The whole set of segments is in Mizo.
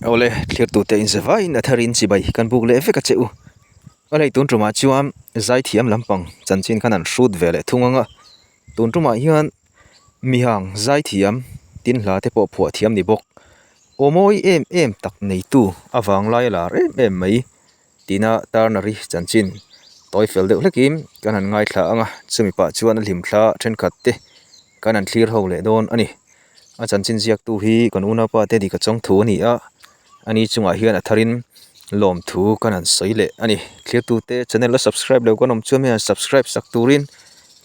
Awle, thlirtute inzavaiin a tharin chibai kan buk leh vek a che u. A lei tun tumah chuan zaithiam lampang chanchin khan an hrut ve leh thung ang a, tun tumah hian mihang zaithiam tin hla te pawh phuah thiam ni bawk. Aw mawi em em tak neitu avang lai a lar em em mai. Tina Turner-i chanchin tawi fel deuh hlekin kan han ngaithla ang a, chumi pah chuan a hlimthla thenkhat te kan han thlir ho leh dawn a ni. A chanchin ziaktu hi kan unaupa te dika chawng thu a ni a, ani chungah hian a tharin lawmthu kan han sawi leh a ni. Thlirtute channel a subscribe lo kan awm chuan mi han subscribe sak turin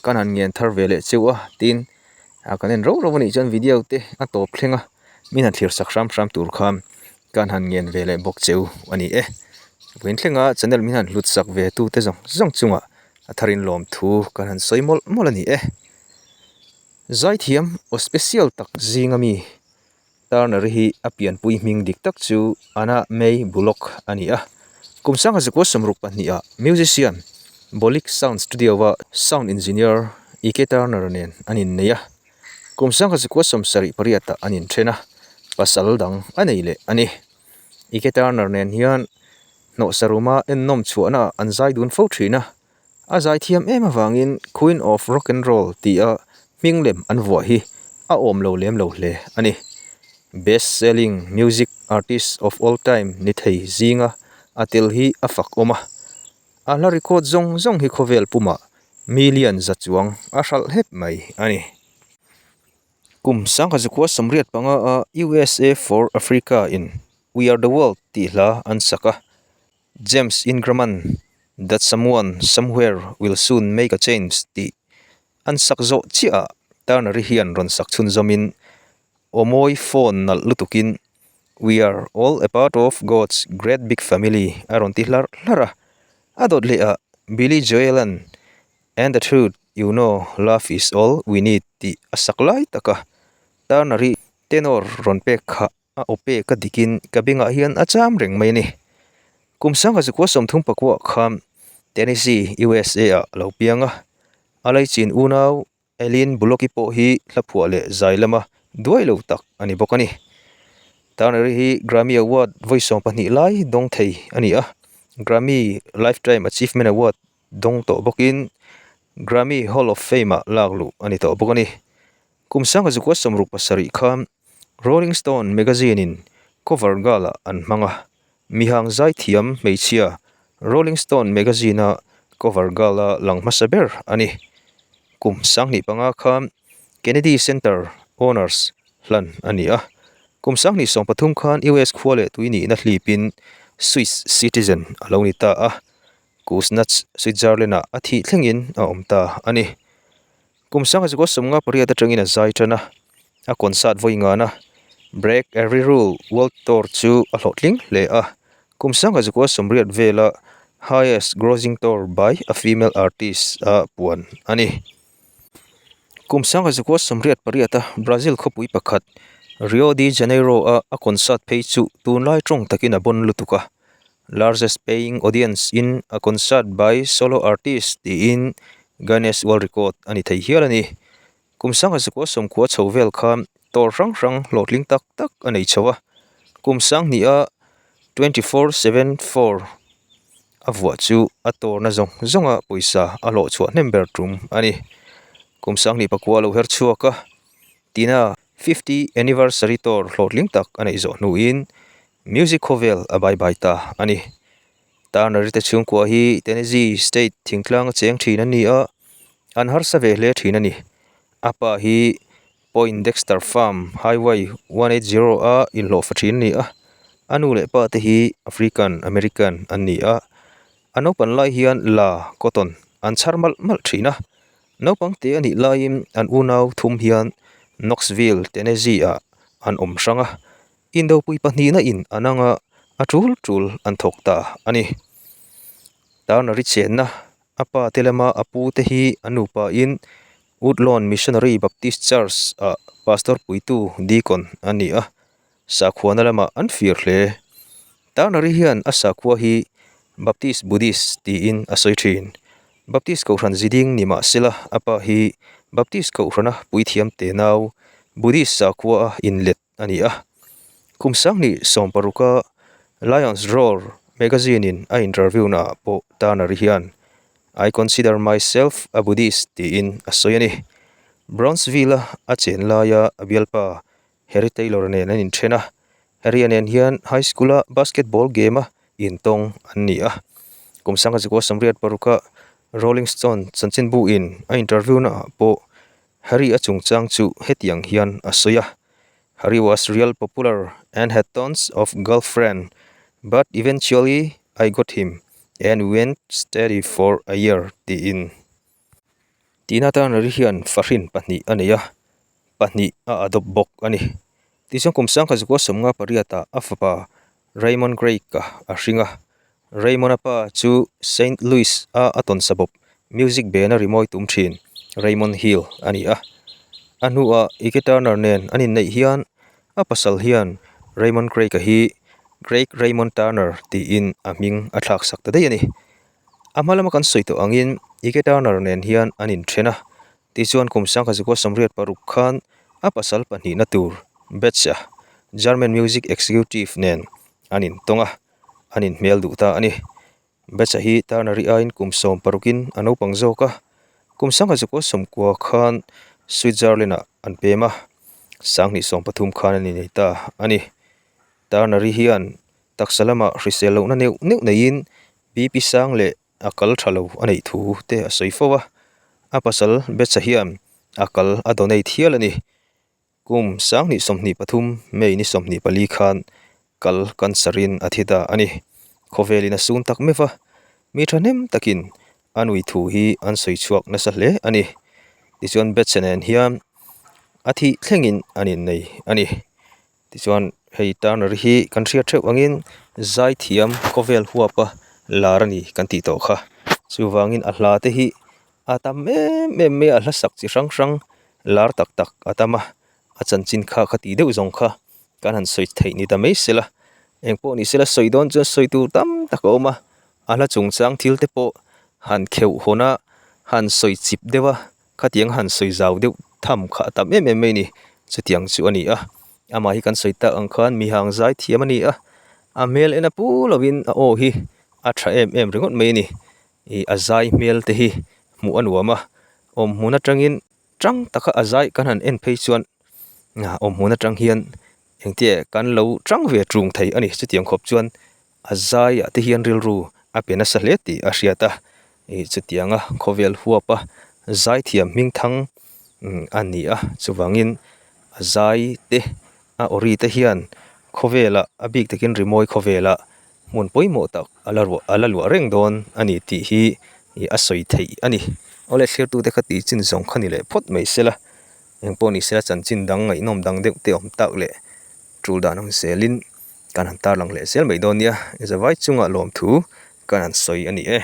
kan han ngen thar ve leh cheu a, tin kan en rauh rauh a nih chuan video te a tawp thleng a, min han thlir sak hram hram tur khan Kan han ngen ve leh bawk cheu a ni e. Vawiin thlenga channel min han hlut sak ve tute zawng zawng chungah a tharin lawmthu kan han sawi mawlh mawlh a ni e. Zaithiam aw special tak zinga mi Turner-i hi a pianpui hming dik tak chu Anna May Bullock a ni a. Kum sangha zakua sawmruk pahniha musician Bolick Sound Studio-a sound engineer Ike Turner nen an innei a. Kum sangha zakua sawmsarih pariatah an inthen a, pasal dang a nei leh a ni. Ike Turner nen hian hnawhsa ruma ennawm chhuahnaah an zai dun fo thin a, a zai thiam em avangin Queen of Rock and Roll tia hming lem an vuah hi a awm lo lem lo hle a ni. Best selling music artist of all time ni thei zinga a tel hi a fak awm a, A hla record zawng zawng hi khawvel pumah million za chuang a hralh hep mai a ni. Kum sangha zakua sawmriat panga a USA for Africa in We Are The World tih hla an sak a, James Ingram-a'n That Someone Somewhere Will Soon Make A Change tih an sak zawh chiahah Turner-i hian rawn sak chhunzawmin Aw mawi phone nalh lutukin We are all a part of God's great big family a rawn ti hlarh hlarh a. A dawt leh ah Billy Joel-a'n And the truth you know love is all we need tih a sak lai tak a. Turner-i tenor rawn pek kha a aw pek a dikin ka bengah hian a cham reng mai a ni. Kum sangha zakua sawmthum pakuah khan Tennessee, USA ah a lo piang a. A laichin unau Eileen Bullock-i pawh hi hla phuah leh zai lama duai lo tak a ni bawk a ni. Turner-i hi Grammy Award vawi 12 lai dawng thei a ni a, Grammy Lifetime Achievement Award dawng tawh bawkin Grammy Hall of Fame-ah lak luh a ni tawh bawk a ni. Kum sangha zakua 67 khan Rolling Stone magazine-in cover girl-ah an hmang a, Mihang zaithiam hmeichhia Rolling Stone magazine-a cover girl-a lang hmasa ber a ni. Kum sanghnih panga khan Kennedy Center Honors hlan a ni a. Kum sanghnih 13 khan US khua leh tui nihna hlipin Swiss citizen a lo ni ta a, Kusnatz, Switzerland-ah a thih thlengin a awm ta a ni. Kum sangha zakua 58 atangin a zai tan a, a concert vawi ngana Break Every Rule World Tour chu a hlawhtling hle a. Kum sangha zakua 80 vela Highest Grossing Tour by a Female Artist a puan a ni. Kum sangha zakua 88 a Brazil khawpui pakhat Rio de Janeiro a a concert phei chu tunlai tawng takin a bawn lutuk a. Largest paying audience in a concert by solo artist tiin Guinness World Record a ni thei hial a ni. Kum sangha zakua sawmkhua chho vel kha tour hrang hrang hlawhtling tak tak a nei chho a. Kum sanghnih a 24/7 4 a vuah chu a tour na zawng zawnga pawisa a hlawh chhuah hnem ber tum a ni. Kum sanghnih pakua lo her chhuak a, tina 50 anniversary tour hlawhtling tak a neih zawh hnuin Music khawvel a bai bai ta a ni. Turner-i te chhungkua hi Tennessee state thingtlang a cheng thin an ni a, an harsa ve hle thin a ni. A pa hi Poindexter Farm Highway 180 a inhlawhfa thin a ni a, a nu leh pa te hi African American an ni a. A naupan lai hian la, cotton, an chhar malh malh thin a. Naupang te a nih laiin an unau thum hian Knoxville, Tennessee-ah an awm hrang a. Indopui pahnihna in an anga a tul tul an thawk ta a ni. Turner-i chenna a pa te lama a pu te hi a nupa in Woodlawn Missionary Baptist Church ah pastor puitu deacon a ni a, sakhuana lamah an fir hle. Turner-i hian a sakhua hi Baptist Buddhist tiin a sawi thin. Baptist Kohhran ziding ni mah sela a pa hi Baptist Kohhrana puithiam te nau Buddhist sakhua a inlet a ni a. Kum sanghnih sawmparuka Lion's Roar magazine-in a interview-naah pawh Turner-i hian, I consider myself a Buddhist tiin a sawi a ni. Brownsville-a a chen laia a bialpa Harry Taylor nen an inthen a, Harry-a nen hian high school-a basketball game-a intawng an ni a. Kum sangha zikua sawmriat paruka Rolling Stone chanchinbu-in a interview-naah pawh Harry-a chungchang chu hetiang hian a sawi a, Harry was real popular and had tons of girlfriend but eventually I got him and we went steady for a year tiin. Tina Turner-i hian fahrin pahnih a nei a, pahnih a adopt bawk a ni. Tichuan kum sangkhat zukua sawmnga pariatah a fapa Raymond Craig-a a hring a. Raymond-a pa chu Saint Louis-a a tawn sabawp music band-a rimawi tum thin Raymond Hill a ni a. A hnuah Ike Turner nen an inneih hian a pasal hian Raymond Craig-a hi Craig Raymond Turner tiin a hming a thlaksak ta daih a ni. A hma lama kan sawi tawh angin Ike Turner nen hian an inthen a, tichuan kum sangkhat zukua sawmriat paruk khan a pasal pahnihna tur Betz-a German music executive nen an intawng a, an inhmel duh ta a ni. Betz-a hi Turner-i aiin kum sawm parukin a naupang zawk a, kum sangkhat zukua sawmkua khan Switzerland-ah an pem a, sanghnih 13 khan an innei ta a ni. Turner-i hian taksa lamah hrisel lohna neuh neuh neiin BP sang leh a kal tha lo a neih thu te a sawi fo a, a pasal Betsa hian a kal a donate hial a ni. Kum sanghnih 23 May ni 24 khan kal cancer in a thi ta a ni. Khawvelin a sun tak meuh a, mi thahnem takin a nui thu hi an sawi chhuak nasa hle a ni. Tichuan Betsa nen hian a thih thlengin an innei a ni. Tichuan hei Turner hi kan hriat theuh angin zaithiam khawvel huapa lar a ni kan tih tawh kha. Chuvangin a hla te hi a tam em em mai a, a hla sak chi hrang hrang lar tak tak a tam a, a chanchin kha kha tih deuh zawng kha kan han sawi theih ni ta mai sela. Engpawh ni sela sawi dawn chuan sawi tur tam tak a awm a, a hla chungchang thil te pawh han kheuh hawn a, han sawi chip deuh a. Khatiang han sawi zau deuh tham kha a tam em em mai ni. Chutiang chu a ni a. Amah hi kan sawi tak ang khan mi hang zai thiam a ni a. A hmel en a pu lovin a aw hi a tha em em ringawt mai a ni. Ih a zai hmel te hi hmuh a nuam a. Awm hmun atangin tang taka a zai kan han en phei chuan awm hmun atang hian engtiah kan lo tang ve tung thei a ni. Chutiang khawp chuan A zaiah te hian rilru a pe nasa hle tih a hriat a, ih chutianga khawvel huapa zaithiam hmingthang a ni a, chuvangin a zai te a awri te hian khawvelah a bik takin rimawi khawvelah hmun pawimawh tak a la ruah a la luah reng dawn a ni tih hi ih a sawi theih a ni. Awle thirtute kha tih chin zawng kha ni leh phawt mai sela, engpawh ni sela chanchin dang ngaihnawm dang deuh te awm tak leh tul dan ang zelin kan han tarlang leh zel mai dawn nia, zavai chungah lawmthu kan han sawi a ni e.